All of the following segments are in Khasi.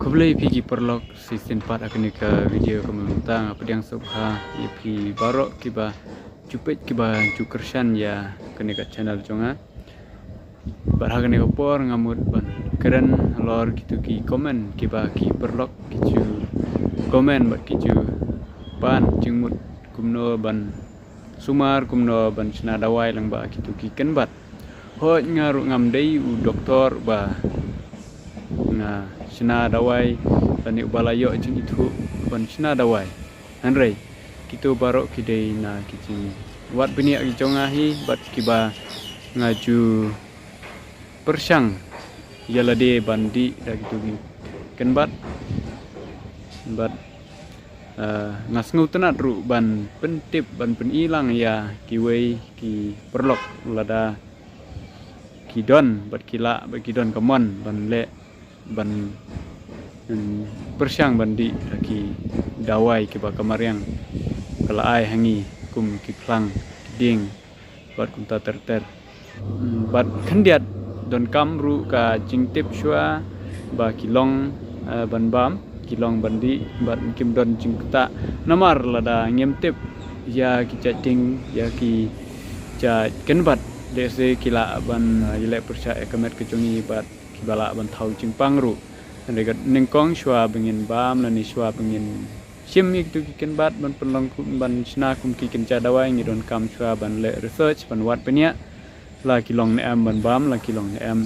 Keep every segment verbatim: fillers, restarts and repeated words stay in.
Khublei phi ki paralok, shisien pat ha kane ka video kaba mynta nga pdiang sngewbha ïa phi baroh kiba ju peit kiba ju kyrshan ïa kane ka channel jong nga. Bad ha kane ka por nga mut ban kren halor kito ki comment kiba ki paralok ki ju comment bad ki ju pan jingmut kumno ban sumar, kumno ban shna dawai lyngba kito ki kynbat. Hooid, nga ruh ngam dei u doktor ba nga shna dawai lane uba la ïoh jingithuh ban shna dawai. Hynrei kito baroh ki dei na ki jingwad bniah ki jong nga hi bad kiba nga ju pyrshang ïa lade ban dih da kito ki kynbat. Bad, eh, nga sngewtynnat ruh ban pyntip, ban pyni lang ïa kiwei ki paralok lada ki don bad ki lah bad ki don ka mon ban leh, ban, mm, pyrshang ban dih da ki dawai kiba ka mariang ka la ai ha ngi kum ki phlang, ki dieng bad kumta ter ter. Mm, bad khyndiat donkam ruh ka jingtip shuwa ba ki long, eh, ban bam, ki long ban dih, bad kim don jingktah. Namar lada ngim tip ïa ki jait dieng, ïa ki jait kynbat, lehse ki lah ban, eh, ïaleh pyrshah ïa ka met ka jong ngi bad kiba lah ban thaw jingpang ruh. Hynrei ka nyngkong shuwa ba ngin bam lane shuwa ba ngin shim ïa kito ki kynbat ban pynlong kum, ban shna kum ki kynja dawai, ngi donkam shuwa ban leh research, ban wad bniah la ki long ne em ban bam, la ki long ne em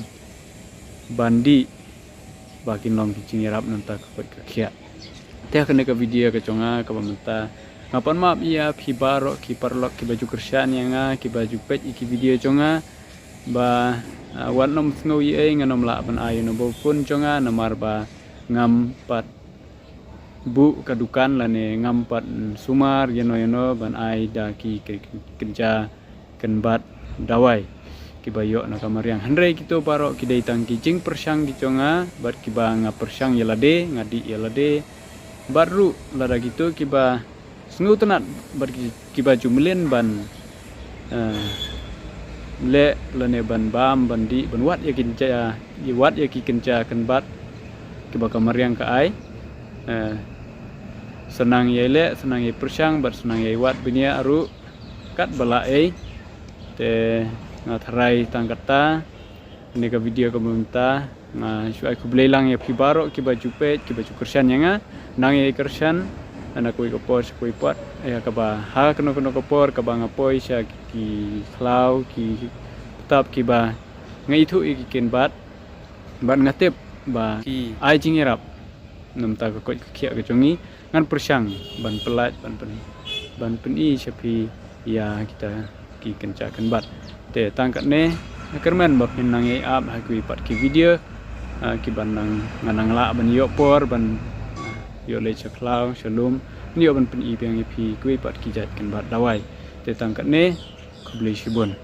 ban dih, ba kin long ki jingïarap na ka bynta ka koit ka khiah. Te ha kane ka video ka jong nga kaba mynta nga pan map ïa phi baroh ki paralok kiba ju kyrshan ïa nga, kiba ju peit ïa ki video jong nga, ba, ah, wat nym sngew ei ei, ngan nym lah ban ai ïa u number phone jong nga namar ba ngam pat buh ka dukan lane ngam pat sumar ïano ïano ban ai da ki, ki, ki kynja kynbat dawai kiba ïoh na ka mariang. Hynrei kito baroh ki dei tang ki jingpyrshang ki jong nga bad kiba nga pyrshang ïa lade, nga dih ïa lade. Bad ruh lada kito kiba sngewtynnat bad ki, kiba ju mlien ban, eh, leh lane ban bam, ban dih, ban wad ïa ki kynja, ïa wad ïa ki kynja kynbat kiba ka mariang ka ai. Eh, sa nang ïai leh, sa nang ïai pyrshang bad sa nang ïai wad bniah ruh katba lah ei. Te nga tharai tang katta kane ka video kaba mynta nga shu ai khublei lang ïa phi baroh kiba ju peit, kiba ju kyrshan ïa nga. Nang ïai kyrshan na kawei ka por sha kawei pat, ïa kaba ha kano kano ka por kaba nga poi sha ki khlaw, ki btap kiba nga ithuh ïa ki kynbat, bad nga tip ba ki ai jingïarap na ka bynta ka koit ka khiah ka jong ngi. Ngan pyrshang ban pyllait, ban pyn, ban pyni sha phi ïa kita ki kynja kynbat. Te tang katne, nga kyrmen ba phin nang ïai ap ha kiwei pat ki video, ah, kiba nang, nga nang lah ban ïoh por ban, ah, ïoh leit sha khlaw sha lum, ngan ïoh ban pyni biang ïa phi kiwei pat ki jait kynbat dawai. Te tang katne, khublei shibun.